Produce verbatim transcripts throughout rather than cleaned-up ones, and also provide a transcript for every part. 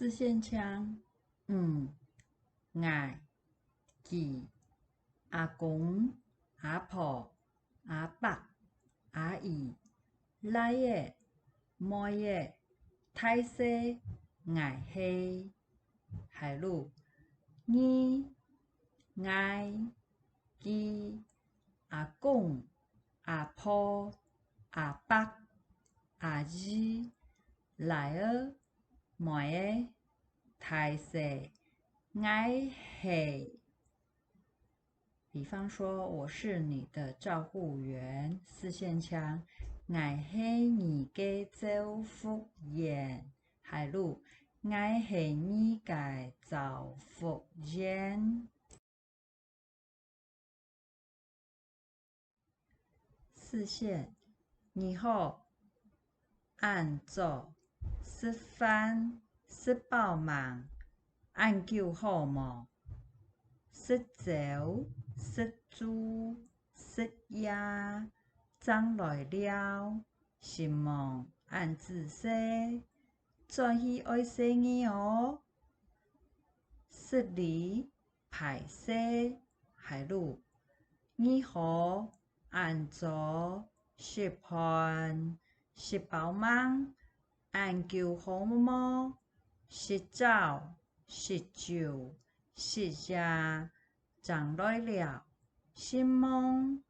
四縣腔，嗯，𠊎，佢，阿公、阿婆、阿伯、阿姨、倈仔、妹仔、大細，𠊎係。海陸，你、𠊎、佢、阿公、阿婆、阿伯、阿姨、倈仔、妹仔、大細，𠊎係。比方說，我是你的照護員，四縣腔，𠊎係你个照護員。海陸，𠊎係你个照護員。 四縣，你好，恁早，食飯食飽吂？恁久好無？食朝、食晝、食夜，正來尞，承蒙恁仔細，轉去愛細義哦。失禮， 敗勢，海陸，你好，恁早，食飯，食飽吂？恁久好無？食朝，食晝，食夜，正來尞，承蒙，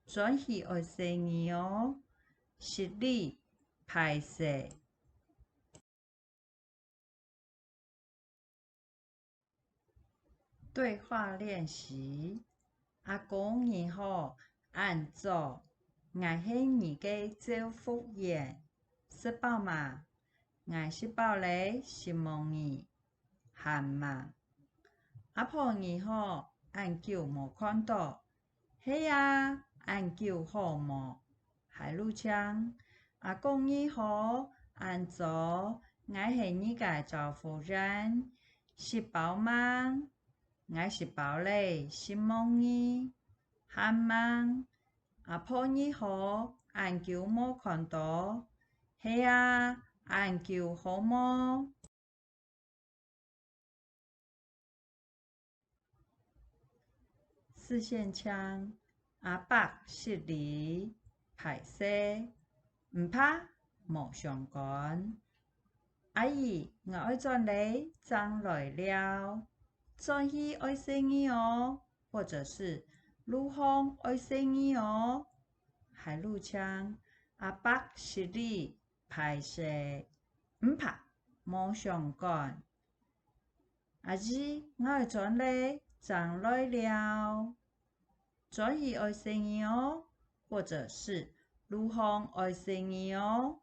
轉去愛細義哦。失禮，敗勢。 對話練習。阿公你好，恁早，𠊎係你个照護員，食飽吂？𠊎食飽咧，承蒙你。還吂？阿婆你好，恁久無看著， 係啊，恁久好無？海陸腔，阿公你好，恁早，𠊎係你个照護員，食飽吂？𠊎食飽咧，承蒙你。還吂？阿婆你好，恁久無看著，係啊，恁久好無？ 四縣腔，阿伯失禮，敗勢，毋怕，無相干。阿姨，𠊎愛轉咧，正來尞。轉去愛細義哦，或者是路項愛細義哦。海陸腔，阿伯失禮，敗勢，毋怕，無相干。 阿姨，𠊎愛轉咧，正來尞。轉去愛細義哦，或者是路項愛細義哦。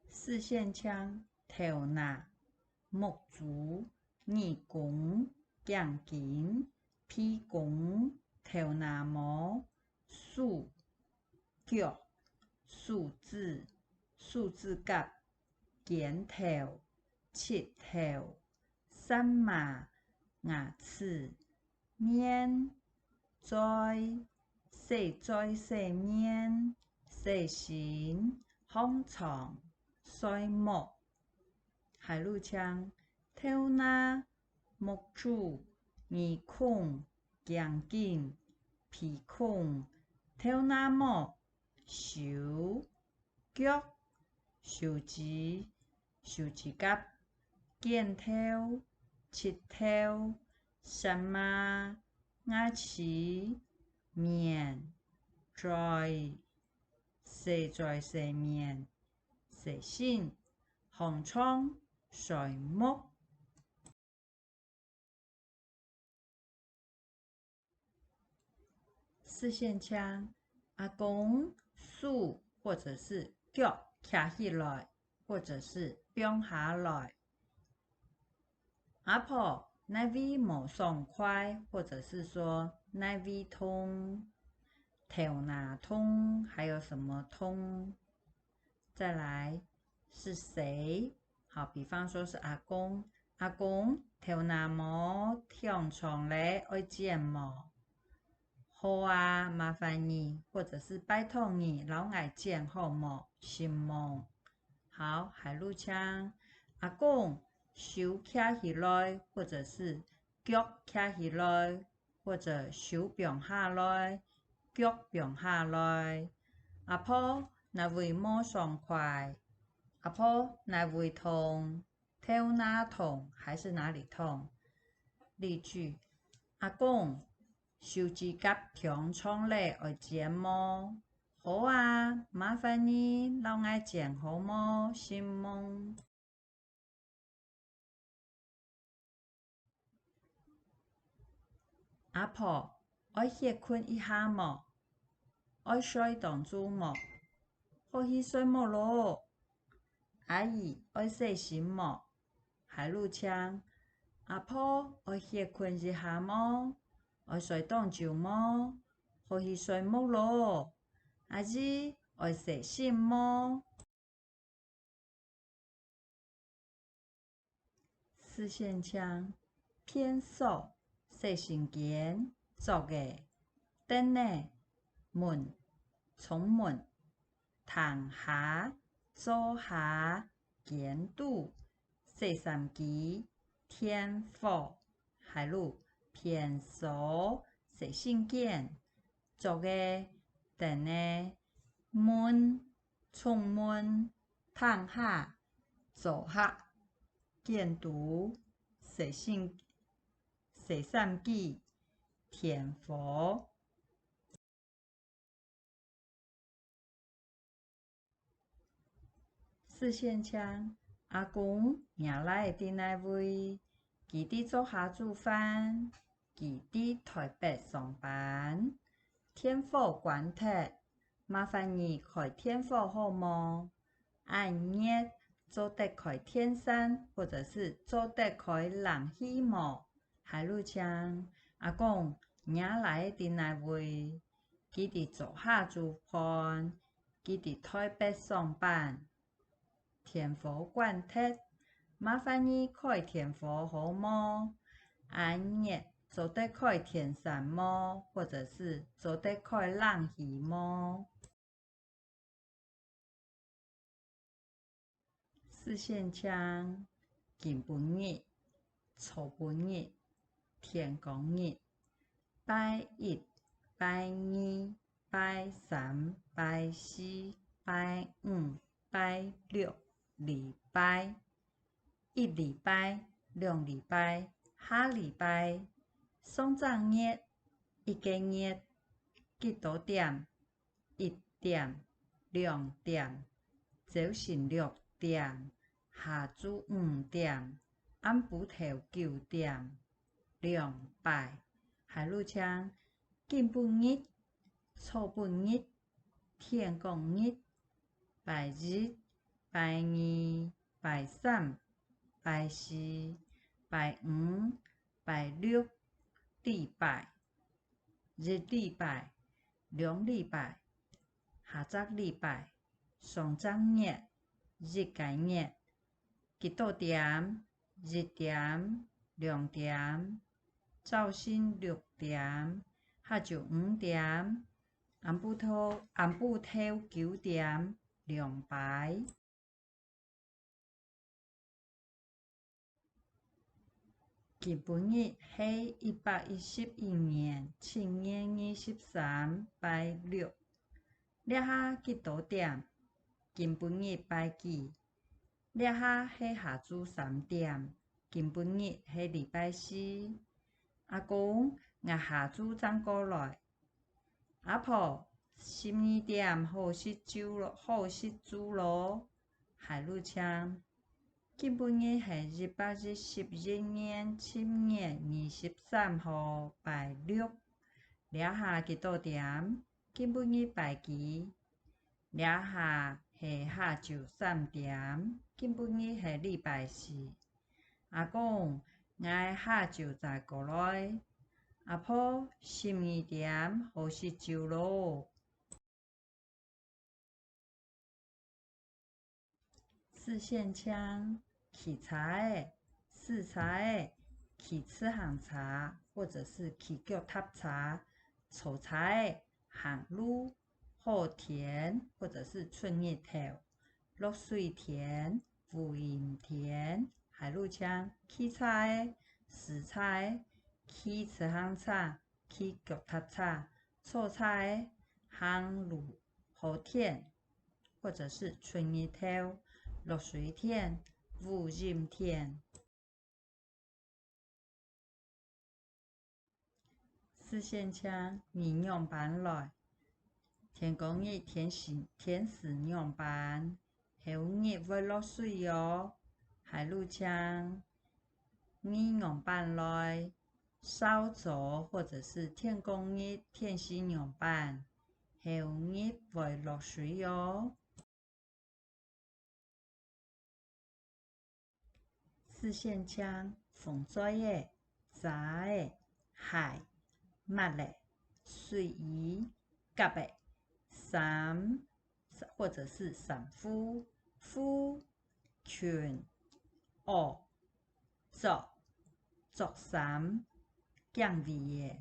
四縣腔，頭那、目珠、耳公、頸根、鼻公、頭那毛、 手、腳、手指、手指甲、肩頭、膝頭、舌嫲、牙齒、面、嘴、洗嘴洗面、洗身、䟘床、睡目。 海陸腔，頭那、目珠、耳公、頸根、鼻公、頭那毛、手、腳、手指、手指甲、肩頭、膝頭、舌嫲、牙齒、面、嘴、洗嘴洗面、 洗身、䟘床、睡目。四縣腔，阿公手或者是腳擎起來，或者是放下來。 阿婆，哪位無爽快，或者是說哪位痛，頭那痛，還有什麼痛？再來，是誰？好，比方說是阿公，阿公，頭那毛，䟘床咧，愛剪無？好啊，麻煩你，或者是拜託你，摎𠊎剪好無？承蒙。好，下路請。阿公，手擎起來，或者是腳擎起來，或者手放下來，腳放下來。阿婆，哪位無爽快？阿婆，哪位痛？頭那痛還是哪裡痛？例句：阿公，手指甲長長咧，愛剪無？好啊，麻煩你摎𠊎剪好無？承蒙。 阿婆，愛歇睏一下無？愛睡當晝無？好去睡目囉。阿姨，愛洗身無？下路請。阿婆，愛歇睏一下無？愛睡當晝無？好去睡目囉。阿姨，愛洗身無？ 四縣腔：便所、洗身間、桌仔、凳仔、門、窗門、廳下、灶下、間肚、洗衫機、電火、下路、便所、洗身間、 桌仔、凳仔、門、窗門、廳下、灶下、間肚、洗身、洗衫機、電火。 四縣腔：阿公，若倈仔在哪位？佢在灶下煮飯，佢在臺北上班。電火關忒，麻煩你開電火好無？恁熱，做得開電扇，或者是做得開冷氣無？下路請。阿公，若倈仔在哪位？佢在灶下煮飯， 佢在臺北上班。電火關忒，麻煩你開電火好無？恁熱，做得開電扇無？或者是做得開冷氣無？ 四縣腔：今晡日、昨晡日、天光日、拜一、拜二、拜三、拜四、拜五、拜六、禮拜、一禮拜、兩禮拜、下禮拜、上隻月、一個月、幾多點、 一點、兩點、朝晨六點、下晝五點、暗晡頭九點、兩擺。下路請：今晡日、昨晡日、天光日、拜一、拜二、拜三、拜四、拜五、拜六、禮拜、一禮拜、 兩禮拜、下隻禮拜、上隻月、一個月、幾多點、一點、兩點、朝晨六點、下晝五點、暗晡頭、暗晡頭九點、兩擺。 今晡日係一百一十一年七月二十三，拜六。這下幾多點？今晡日拜幾？這下係下晝三點。今晡日係禮拜四。阿公，𠊎下晝正過來。 阿婆，十二點好食晝囉，好食晝囉。下路請：今晡日係一百一十一年七月二十三號，拜六。這下幾多點？今晡日拜幾？這下係下晝三點。今晡日係禮拜四。 阿公，𠊎下晝再過來。阿婆，十二點好食晝囉。四縣腔：騎車仔、駛車仔、騎自行車，或者是騎腳踏車，坐車仔，行路，好天或者是出日頭，落水天，烏陰天，海陸腔，騎車仔，駛車仔，騎自行車，騎腳踏車，坐車仔，行路，好天，或者是出日頭，落水天，烏陰天。 四縣腔，你仰般來？天光日天時，天時仰般？後日會落水喲。海陸腔，你仰般來？韶早或者是天光日天時仰般？後日會落水喲。 四縣腔，風嘴仔、遮仔、鞋、襪仔、水衣、夾仔、衫，或者是衫褲、褲、裙、襖、著、著衫、頸圍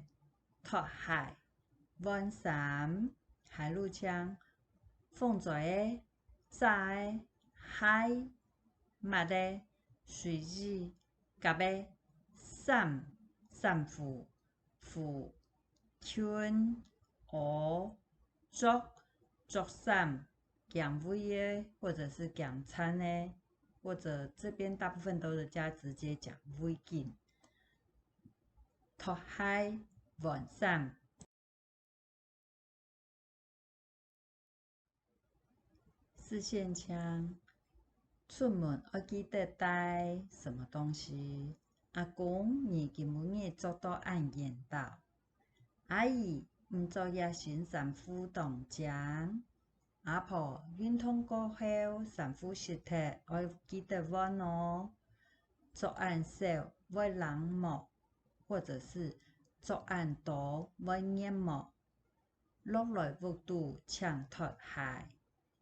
仔、脫鞋、換衫、海陸腔、風嘴仔、遮仔、鞋、 襪仔、水衣、夾仔、衫、衫褲、褲、裙、襖、著、著衫、頸圍仔，或者是頸鏈仔，或者這邊大部分都是加直接講圍巾、脫鞋、換衫。 四縣腔，出門愛記得帶什麼東西？阿公，你今晡日著到恁緣投。阿姨，你著這新衫褲當靚。阿婆，運動過後，衫褲濕忒，愛記得換哦。著恁少，會冷無？或者是著恁多，會熱無？ 落來屋肚請脫鞋。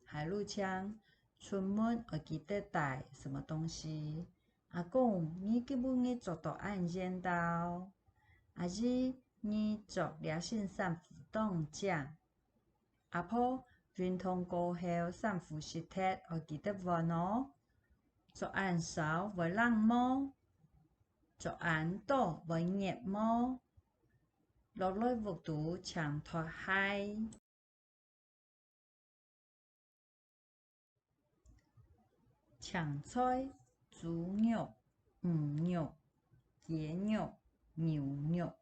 海陸腔，出門愛記得帶什麼東西？阿公，你今晡日著到恁緣投。阿姨，你著這新衫褲當靚。阿婆，運動過後衫褲濕忒，愛記得換哦。著恁少會冷無？著恁多會熱無？ 落來屋肚請脫鞋。青菜、豬肉、魚肉、雞肉、牛肉、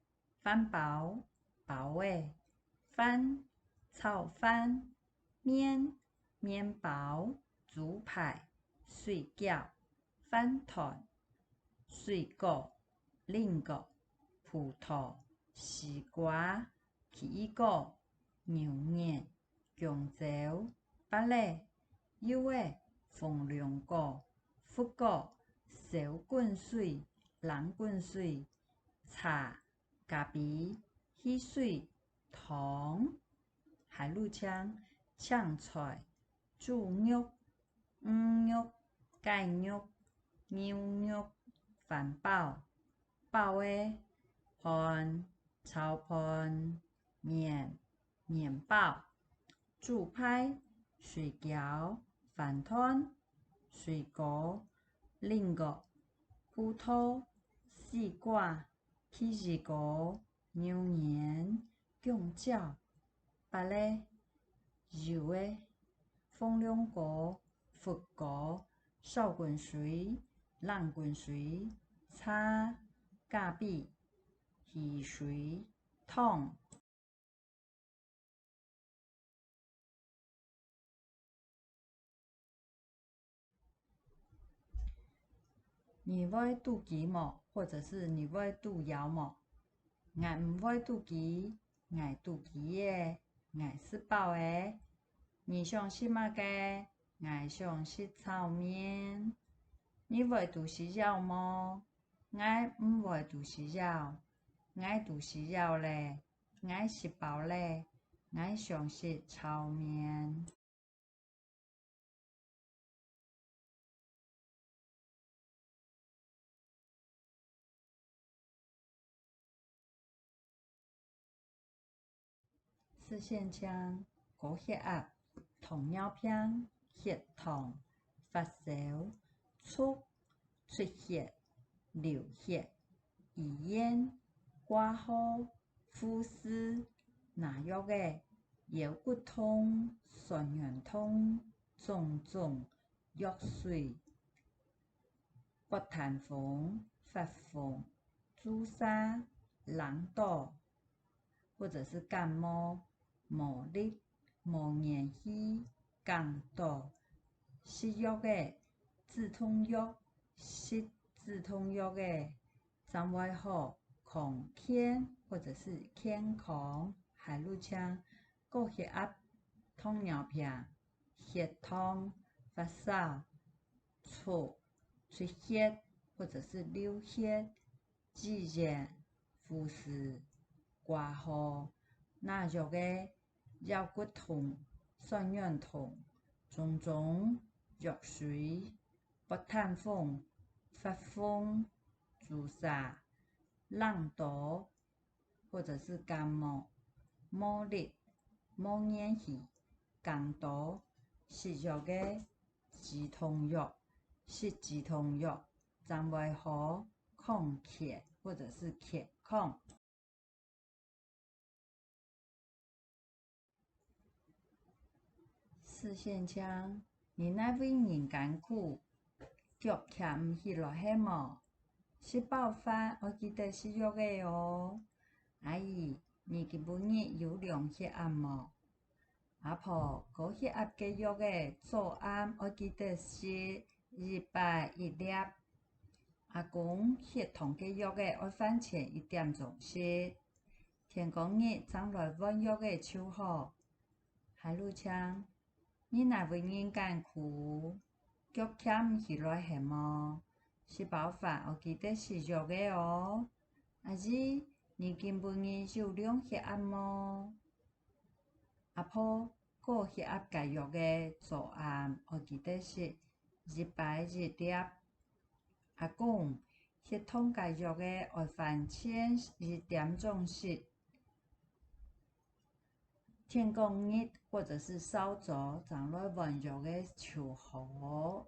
飯包、包仔、飯、炒飯、麵、麵包、豬排、水餃、飯糰、水果、蘋果、葡萄、西瓜、奇異果、 牛眼、弓蕉、芭樂、柚仔、紅龍果、核果、燒滾水、冷滾水、茶、咖啡、汽水、糖。海陸腔，青菜、豬肉、魚肉、雞肉、牛肉、飯包、包仔、飯、炒飯、麵、 麵包、豬排、水餃、飯糰、水果、蘋果、葡萄、西瓜、奇異果、牛眼、弓蕉、芭樂、柚仔、紅龍果、核果、燒滾水、冷滾水、茶、咖啡、汽水、糖。 你會肚飢無？或者是你會肚枵無？𠊎毋會肚飢，𠊎肚飢咧，𠊎食飽咧。你想食麼个？𠊎想食炒麵。你會肚屎枵無？𠊎毋會肚屎枵，𠊎肚屎枵咧。 𠊎食飽咧，𠊎想食炒麵。線症、高血壓、糖尿病、血糖、發燒、促、出血、流血、醫院、掛號、護士、拿藥仔、腰骨痛、痠軟痛、腫腫、藥水、發痲瘋、發瘋、注射、冷著，或者是感冒、無力、無元氣、哽著、食藥仔、止痛藥、食止痛藥仔，正會好康健或者是健康。還有像高血壓、糖尿病、血糖、發燒、促、出血或者是流血、住院、護士、掛號、拿藥仔、腰骨痛、痠軟痛、腫腫、藥水、發痲瘋、發瘋、注射、冷著，或者是感冒、無力、無元氣、哽著、食藥仔、止痛藥、食止痛藥，正會好康健或者是健康。四線腔，你哪位人艱苦，腳徛毋起來係無？食飽飯愛記得食藥仔哦。阿姨，你今晡日有量血壓無？阿婆，高血壓个藥仔，早暗愛記得食，一擺一粒。阿公，血糖个藥仔愛飯前一點鐘食，天光日正來換藥仔就好。還有請，你哪位人艱苦，腳徛毋起來係無？食飽飯愛記得食藥仔哦。阿姨，你今晡日有量血壓無？ 阿婆，高血壓个藥仔，早暗愛記得食，一擺一粒。阿公，血糖个藥仔，愛飯前一點鐘食，天光日或者是韶早正來換藥仔就好。